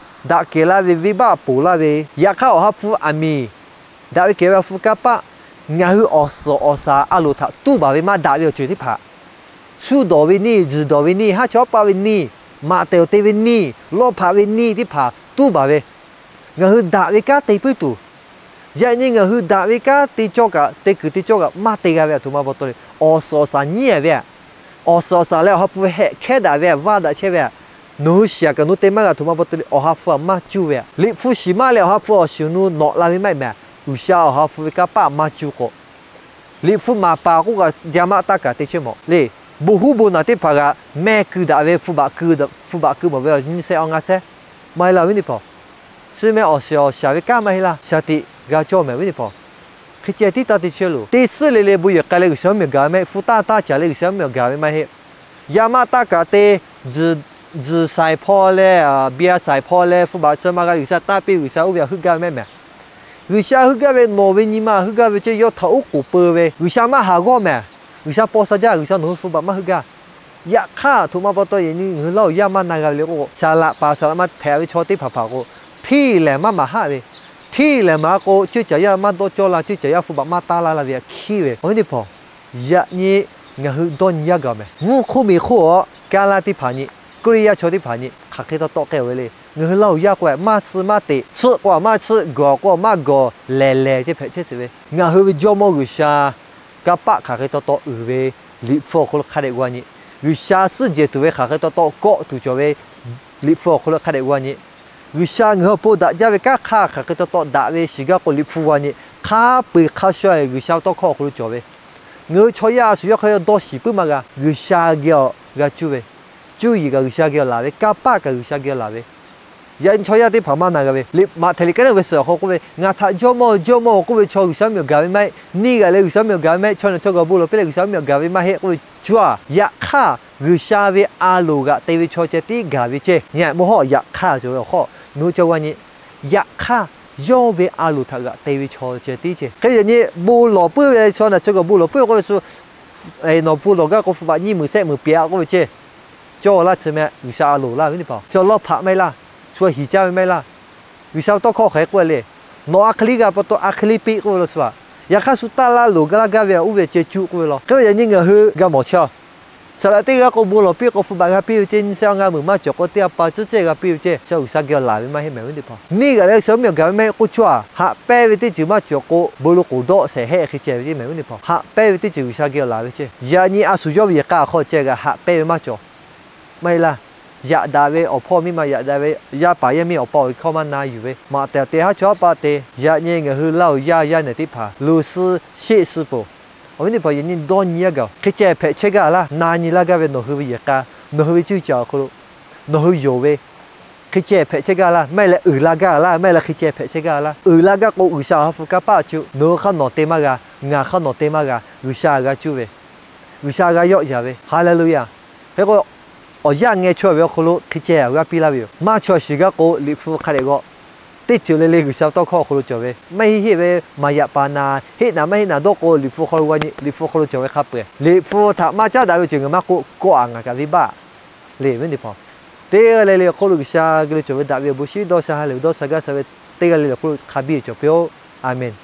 daꞈ kehˬ laˇ ve, venˇbaˆ ponˬ laˇ ve, yaꞈ hk'aˇ awˬ ha hpu aˬ miˍ, daꞈ ve kehˬ ve awˬ ha hpu kanˇ paˆ ngaˬ hui awˬ suhˍ awˬ shaˍ a loˍ htaꞈ tuˉ baˬ ve maˇ daꞈ ve awˬ ceuˬ teˇ hpaˍ, suˇ dawˬ ve neˇ, tzuhˬ dawˬ ve neˇ, haˉ chawˇ paˆ ve neˇ, maꞈ tehˬ awˬ te ve neˇ, lawˇ hpaꞈ ve neˇ teˇ hpaˍ tuˉ baˬ ve, ngaˬ hui daꞈ ve kanˉ te puiˉ tuˬ, yaꞈ nyi ngaˬ hui daꞈ ve kanˉ te cawˇ kaꞈ, te kuiˬ te cawˇ kaꞈ maˇ te g'a ve aˬ htoꞈ ma pa taw le, awˬ suhˍ awˬ shaˍ nyiˉ-a ve, awˬ suhˍ awˬ shaˍ leh awˬ ha hpu hehꞈ hkehˉ daꞈ ve, vaˇ daꞈ chehˇ ve, nawˬ hui shiˍ-aꞈ kaꞈ nawˬ hui te maˇ g'a aˬ htoꞈ ma pa taw le, awˬ ha hpu aˬ maˇ cuˇ ve. Liꞈ hpu shiˍ maˇ leh awˬ ha hpu awˬ shiˍ awˬ nu nawꞈ la ve maˇ heˆ mehˍ. G'uiˬsha awˬ ha hpu ve kanˇ paˆ maˇ cuˇ k'o, Liꞈ hpu maˍ paˍ k'oˆ kaꞈ jaˇ maˆ taˇ kaˍ te chehˇ mawˬ le. Bon huˉ bon naˬ teˇ hpaˍ g'aꞈ mehˇ keu daꞈ ve, hpu baꞈ keu mawˬ ve awˬ nyi seh awˬ nga seh maˇ heˆ laˇ ve teˇ hpaˍ. Chi mehˆ awˬ shiˍ awˬ shaˍ ve kanˉ maˇ heˆ laˇ, shaˍ tiꞈ g'a cawˇ mehˍ ve teˇ hpaˍ. Hk'e ceh tiˉ taˇ te chehˇ loˬ. Teˇ suhˉ le le bon yehˬ k'ai leh G'uiˬsha mvuhˇmiˬ gaˬ ve maˇ heˆ. Hpu taˇ taˇ caˍ leh G'uiˬsha mvuhˇmiˬ gaˬ ve maˇ heˆ. Yaˇ maˆ taˇ kaˍ te, tzuhˬ shaiˍ hpaw leh, biˇ a shaiˍ hpaw leh hpu baꞈ chi maˇ g'a G'uiˬsha taˇ piˇ, G'uiˬsha oˇ ve htaꞈ heuˆ gaˇ ve maˇ heˆ mehˍ. G'uiˬsha heuˆ gaˇ ve nawˬ ve nyi ma heuˆ gaˇ ve ceˇ, yawˇ htaꞈ oˉ k'oˍ peu ve, G'uiˬsha maˇ haˍ g'awˇ mehˍ. G'uiˬsha paw sha jaˇ, G'uiˬsha nawˬ hui hpu baꞈ maˇ heuˆ gaˇ. Yaꞈ hk'aˇ, aˬ htoꞈ ma pa taw yaꞈ nyi ngaˬ hui Laˇ huˍ yaˇ maˇ na g'a ve le k'o, saˍ laꞈ paˍ saˍ laꞈ ma hpehꞈ ve chaw teˇ hpaˍ hpaˍ k'o, hteˇ lehˬ maˇ maˍ haˆ ve, hteˇ lehˬ maˍ k'o, ceuˇ caˬ yaˇ maˇ dawˇ cawˇ la, ceuˇ caˬ yaˇ hpu baꞈ maˇ taˇ laˇ laˇ ve htaꞈ hkiˉ ve. Awˬ viˉ teˇ hpaˍ, yaꞈ nyi ngaˬ hui dawˇ nyi yaˇ gaˬ mehˍ. Mvuhˇ hk'oˆ miˬ hk'oˆ awˬ kaˇ laˇ teˇ hpaˍ nyi Koˇliˇ yaˇ chaw teˇ hpaˍ nyi hk'aˬ hk'e taw tawˆ k'ai-oˬ ve le. Ngaˬ hui Laˇ huˍ yaˇ k'o maˇ suh maˇ teꞈ, tsuhˆ k'o maˇ tsuhˆ, gawˬ k'o maˇ gawˬ, lehˬ lehˬ ceh hpehꞈ chehˇ sheˍ ve. Ngaˬ hui ve Jawˇmawˇ G'uiˬsha kanˇ paˆ hk'aˬ hk'e taw taw uiˍ ve Liꞈ hpu awˬ hk'aw lo hk'a dehꞈ g'aw nyi. G'uiˬsha suhˉ jehˬ tuˬ ve hk'aˬ hk'e taw taw kawˆ tuˬ cawˬ ve Liꞈ hpu awˬ hk'aw lo hk'a dehꞈ g'aw nyi. G'uiˬsha ngaˬ hui awˬ pon daꞈ jaˇ ve kanˉ hk'aˇ hk'aˬ hk'e taw taw daꞈ ve shiˍ gaˇ k'o, Liꞈ hpu g'aw nyi. Hk'a peu-eˬ hk'a sha-eˬ G'uiˬsha ve tawˇ hkawˇ awˬ hk'aw lo cawˬ ve. Ngaˬ hui chaw yaˇ a shu yawˇ hk'a yawˇ dawˇ shiˍ puiˉ maˇ g'a. G'uiˬsha geh awˬ g'a cuˇ ve, cuˇ yiˍ kaꞈ G'uiˬsha geh awˬ laˬ ve, kanˇ paˆ kaꞈ G'uiˬsha geh awˬ laˬ ve. Yaꞈ nyi chaw yaˇ teˇ hpaˍ maˇ na g'a ve le. Maꞈhtehˍ liꞈ ka neˉ ve suhˍ awˬ hk'aw k'oˆ ve, Ngaˬ htaꞈ Jawˇmawˇ, Jawˇmawˇ k'oˆ ve chaw G'uiˬsha mvuhˇmiˬ awˬ gaˬ ve maˇ heˆ. Neˇ g'aꞈ leh G'uiˬsha mvuhˇmiˬ awˬ gaˬ ve maˇ heˆ. Chaw naˬ chaw gaˬ bon lawˬ piˇ leh G'uiˬsha mvuhˇmiˬ awˬ gaˬ ve maˇ heˆ k'oˆ ve. Cuˇ-a, yaꞈ hk'aˇ G'uiˬsha ve a loˍ g'aꞈ te ve chaw ceh tiˉ gaˬ ve ceh. Nyi-a, bon hawˉ yaꞈ hk'aˇ cawˬ ve awˬ hk'aw, nawˬ hui ca g'a nyi. Yaꞈ hk'aˇ yawˇ ve a loˍ htaꞈ g'aꞈ te ve chaw ceh tiˉ ceh. Hk'e yaꞈ nyi bon lawˬ puiˉ ve chaw naˬ chaw gaˬ bon lawˬ puiˉ k'oˆ ve, nawˬ bon lawˬ gaˇ k'o hpu baꞈ nyiˇ meunˍ sehˆ meunˍ piˍ-a k'oˆ ve ceh. Cawˇ laˇ chi meh G'uiˬsha a loˍ laˇ ve teˇ hpaˍ, chaw lawˇ hpaꞈ maˇ heˆ laˇ, shu hiˍ caˇ ve maˇ heˆ laˇ. G'uiˬsha ve tawˇ hkawˇ hk'aˬ hk'e k'oˆ le, Nawˬ a hk'e liˇ g'a pa taw a hk'e liˇ piˇ k'oˆ ve law shu-a. Yaꞈ hk'aˇ shu taˇ laˇ loˍ gaˇ laˇ gaˇ ve a uˉ ve ceh cuˇ k'oˆ ve law. Hk'e ve yaꞈ nyi ngaˬ hui g'a mawˬ chehˇ-a. Saˍ laꞈ teˇ g'aˇ k'o bon lawˬ piˇ k'o hpu baꞈ g'a piˇ ve ceh, nyiˇ sehˆ awˇ ngaˇ meunˍ maˇ cawˬ k'o teˇ a pa cuˉ cehˇ g'a piˇ ve ceh, shu G'uiˬsha geh awˬ laˬ ve maˇ heˆ mehˍ ve teˇ hpaˍ. Neˇ g'aꞈ leh G'uiˬsha mvuhˇmiˬ awˬ gaˬ ve maˇ heˆ k'oˆ, cuˇ-a, haꞈ pehnˇ ve teˇ ceuˬ maˇ cawˬ k'o bon lo k'oˍ dawˆ shehˍ hehˆ hk'e ceh ve ceh mehˍ ve teˇ hpaˍ. Haꞈ pehnˇ ve teˇ ceuˬ G'uiˬsha geh awˬ laˬ ve ceh. Yaꞈ nyi a shu yawˇ ve yehˬ k'a awˬ hk'aw ceh g'a haꞈ pehnˇ ve maˇ cawˬ. Maˇ heˆ laˇ. Yaꞈ daꞈ ve awˬ hpawˇ miˇ ma yaꞈ daꞈ ve, yaˇ paˍ yaˇ miˇ awˬ pa awˬ hkawˇ maˇ na yuˬ ve, maꞈhtehˍ awˬ te haˉ chaw haˉ paˆ te. Yaꞈ nyi ngaˬ hui Laˇ huˍ yaˇ yaˇ nehˬ teˇ hpaˍ luˬ suh sheˆ suh peuˬ. Awˬ viˉ teˇ hpaˍ, yaꞈ nyi dawˇ nyi yaˇ gaˬ-oˬ. Hk'e ceh hpehꞈ chehˇ gaˇ laˇ. Na nyi laˇ gaˇ ve nawˬ hui ve yehˬ k'a, nawˬ hui ve cuˇ caˬ awˬ hk'aw lo, nawˬ hui yonˍ ve hk'e ceh hpehꞈ chehˇ gaˇ laˇ. Maˇ heˆ leh uiˍ la gaˇ laˇ. Maˇ heˆ leh hk'e ceh hpehꞈ chehˇ gaˇ laˇ. Uiˍ la gaˇ k'o G'uiˬsha awˬ ha hpu kanˇ paˆ cuˇ, nawˬ hui hk'aˇ nawˬ te maˇ g'a, ngaˬ hk'aˇ nawˬ te maˇ g'a. G'uiˬsha g'a cuˇ ve, G'uiˬsha g'a yawˆ yaˍ ve. Haˍleˍluˍyaˍ. Hk'e k'o, awˬ yanˇ ngeh chaweh ve awˬ hk'aw lo hk'e ceh awˬ g'aˇ piˇ laˇ ve yoˬ. Maˇ chaweh shiˍ gaˇ k'o Liꞈ hpu hk'a dehꞈ g'aw. Teˇ ceuˬ le le G'uiˬsha ve tawˇ hkawˇ awˬ hk'aw lo cawˬ ve. Maˇ heˆ heˆ ve maˍ yaꞈ paˍ naˍ, heˆ naˍ maˇ heˆ naˍ dawˇ k'o Liꞈ hpu awˬ hk'aw lo g'aw nyi, Liꞈ hpu awˬ hk'aw lo cawˬ ve hk'a peu-eˬ. Liꞈ hpu htaꞈ maˇ caˉ daꞈ ve ceuˬ ngaˬ maˇ k'oˆ, kawˆ-a ngaˬ kaꞈ venˇbaˆ le ve teˇ hpaˍ. Teˇ g'aˇ le le awˬ hk'aw lo G'uiˬsha geh lo cawˬ ve daꞈ ve awˬ bon shinˉ dawˇ sha ha lehˬ ve dawˇ sha gaˇ sha ve teˇ g'aˇ le le awˬ hk'aw lo hk'a biˇ cawˬ piˇ-oˆ. A menˍ.